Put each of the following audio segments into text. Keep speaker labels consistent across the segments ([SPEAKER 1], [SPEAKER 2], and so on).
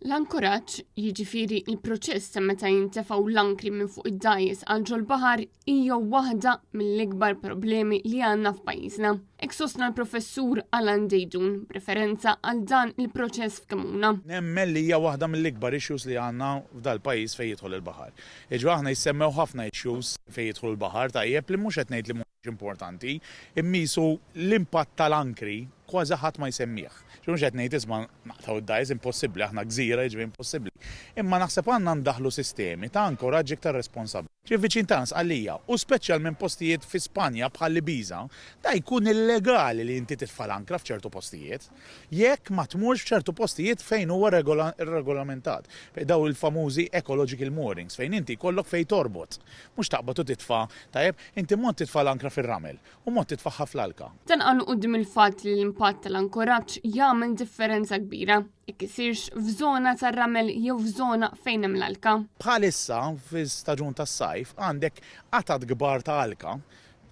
[SPEAKER 1] L-ankoraġġ, jiġifieri l-proċess ta' meta jintefgħu l-ankri minn fuq id-dgħajjes għal ġol-baħar hija waħda mill-ikbar problemi li għandna f'pajjiżna. Hekk sostna l-Professur Alan Deidun b'referenza għal dan il-proċess f'Kemuna.
[SPEAKER 2] Nemmen li hija waħda mill-ikbar issues li għandna f'dal-pajjiż fejn jidħol il-baħar. Jiġifieri aħna jissemmew ħafna issues fejn jidħlu l-baħar, tajjeb li mhux qed ngħid li mhumiex importanti, imma qisu l-impatt tal-ankri kważi ħadd ma jsemmih. Ġifieri mhux qed ngħid isma' naqtgħu id-dgħajjes, impossibbli, aħna gżira jiġifieri impossibbli. Imma naħseb għandna ndaħħlu sistemi ta' ankoraġġ iktar responsabbli. Ġifieri viċin tagħna Sqallija u speċjalment postijiet fi Spanja bħal Ibiza, da jkun illegali li inti titfa' l-ankra f'ċertu postijiet. Jekk ma tmurx f'ċertu postijiet fejn huwa regolamentat. Fejn dawn il-famużi ecological moorings fejn inti jkollok fejn torbot. Mhux taqbad u titfa', tajjeb, inti mod titfa' l-ankra fir-ramel. u mod titfagħha fl-alka.
[SPEAKER 1] Dan qalu quddiem il-fatt li l-impatt tal-ankoraġġ jagħmel differenza kbira jekk isirx f'żona tar-ramel jew f'żona fejn hemm l-alka.
[SPEAKER 2] Bħalissa fi-staġun tas-sajf għandek qatgħat kbar ta' alka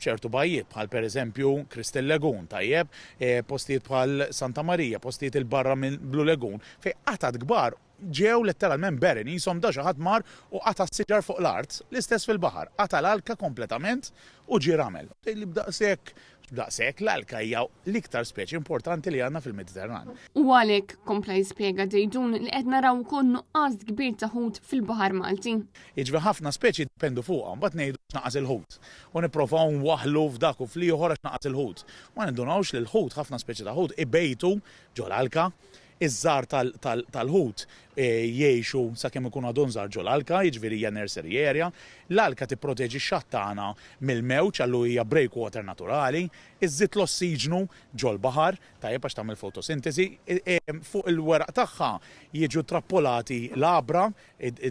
[SPEAKER 2] f'ċertu bajjiet bħal pereżempju Crystal Lagoon, tajjeb, postijiet bħal Santa Marija, postijiet 'il barra minn Blue Lagoon fejn qatgħat kbar ġew letteralment barren, qishom da xi ħadd mar u qata' s-siġar fuq l-art, l-istess fil-baħar, qata' l-alka kompletament u ġie ramel. Tgħidli b'daqshekk, b'daqshekk, l-alka hija l-iktar speċi importanti li għandna fil-Mediterran.
[SPEAKER 1] U għalhekk, kompla jispjega Deidun, li qed naraw ukoll nuqqas kbir ta' ħut fil-baħar Malti.
[SPEAKER 2] Jiġifieri ħafna speċi jiddependu fuqha, mbagħad ngħidu għax naqas il-ħut. U nipprovaw nwaħħlu f'dak u fl-ieħor għax naqas il-ħut. Ma nindunawx li l-ħut, ħafna speċi ta' ħut ibejtu ġol-alka, Iż-żgħar tal-ħut jgħixu sakemm ikunu għadhom żgħar ġol-alka, jiġifieri hija nursery area. L-alka tipproteġi x-xatt tagħna mill-mewġ, allura hija breakwater naturali. Iżżid l-ossiġnu ġol-baħar, tajjeb għax tagħmel fotosintesi. Fuq il-weraq tagħha jiġu trappolati l-għabra,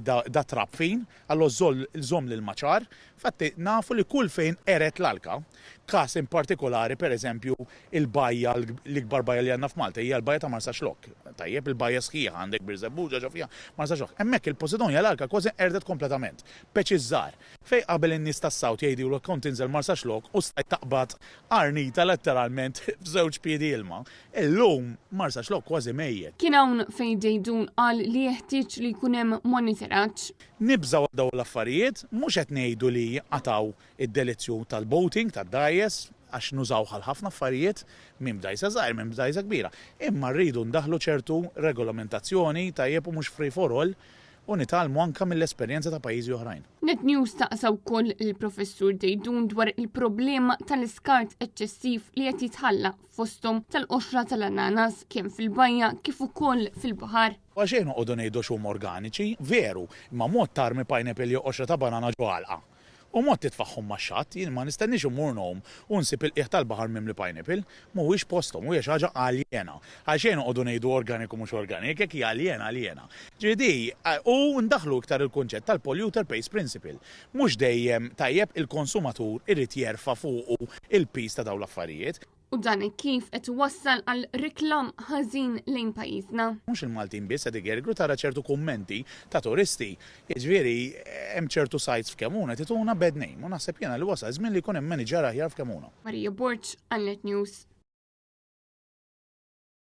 [SPEAKER 2] da trab fin, allura żżomm l-ilma ċar. Infatti nafu li kull fejn qered l-alka, każ in partikolari pereżempju Il-bajja, l-ikbar bajja li għandna f'Malta hija l-bajja ta' Marsaxlokk. Tajjeb, il-bajja sħiħa għandek Birżebbuġa ġo fiha, Marsaxlokk. Hemmhekk il-Posidonia l-alka kważi nqerdet kompletament. Peċi żgħar. Fejn qabel in-nies tas-South jgħidulek kont tinżel Marsaxlokk u stajt taqbad qarnita letteralment f'żewġ piedi ilma, illum Marsaxlokk kważi mejjet.
[SPEAKER 1] Kien hawn fejn Deidun qal li jeħtieġ li jkun hemm monitoraġġ.
[SPEAKER 2] Nibżgħu għal dawn l-affarijiet, mhux qed ngħidu li qatgħu id-delizzju tal-boating, tad-dgħajjes, għax nużawh għal ħafna affarijiet, min b'dgħajsa żgħir, min b'dgħajsa kbira. Imma rridu ndaħħlu ċertu regolamentazzjoni, tajjeb u mhux free for all, u nitgħallmu anke mill-esperjenza ta' pajjiżi oħrajn.
[SPEAKER 1] Net News staqsa wkoll lill-Professur Deidun dwar il-problema tal-iskart eċċessiv li qed jitħalla fosthom tal-qoxra tal-ananas kemm fil-bajja kif ukoll fil-baħar.
[SPEAKER 2] Għalxejn noqogħdu ngħidu għax huma organiċi, veru, imma mod tarmi pineapple jew qoxra ta' banana ġo għalqa. U mod titfagħhom max-xatt, jien ma nistenniex immur ngħum u nsib il-qiegħ tal-baħar mimli pineapple. Mhuwiex posthom u hija xi ħaġa aljena. Għalxejn noqogħdu ngħidu organic u mhux organic, jekk hija aljena, aljena. Ġifieri di, u ndaħħlu iktar il-kunċett tal-polluter pays principle. Mhux dejjem tajjeb il-konsumatur irid jerfa' fuqu il-piż ta' dawn l-affarijiet.
[SPEAKER 1] U dan hekk kif qed iwassal għal reklam ħażin lejn pajjiżna.
[SPEAKER 2] Mhux il-Maltin biss qed igergru, tara ċertu kummenti ta' turisti. Jiġifieri hemm ċertu sites f'Kemuna qed ituna bad name u naħseb jiena li wasal iż-żmien li jkun hemm manager aħjar f'Kemuna.
[SPEAKER 1] Maria Borg, għal Net News.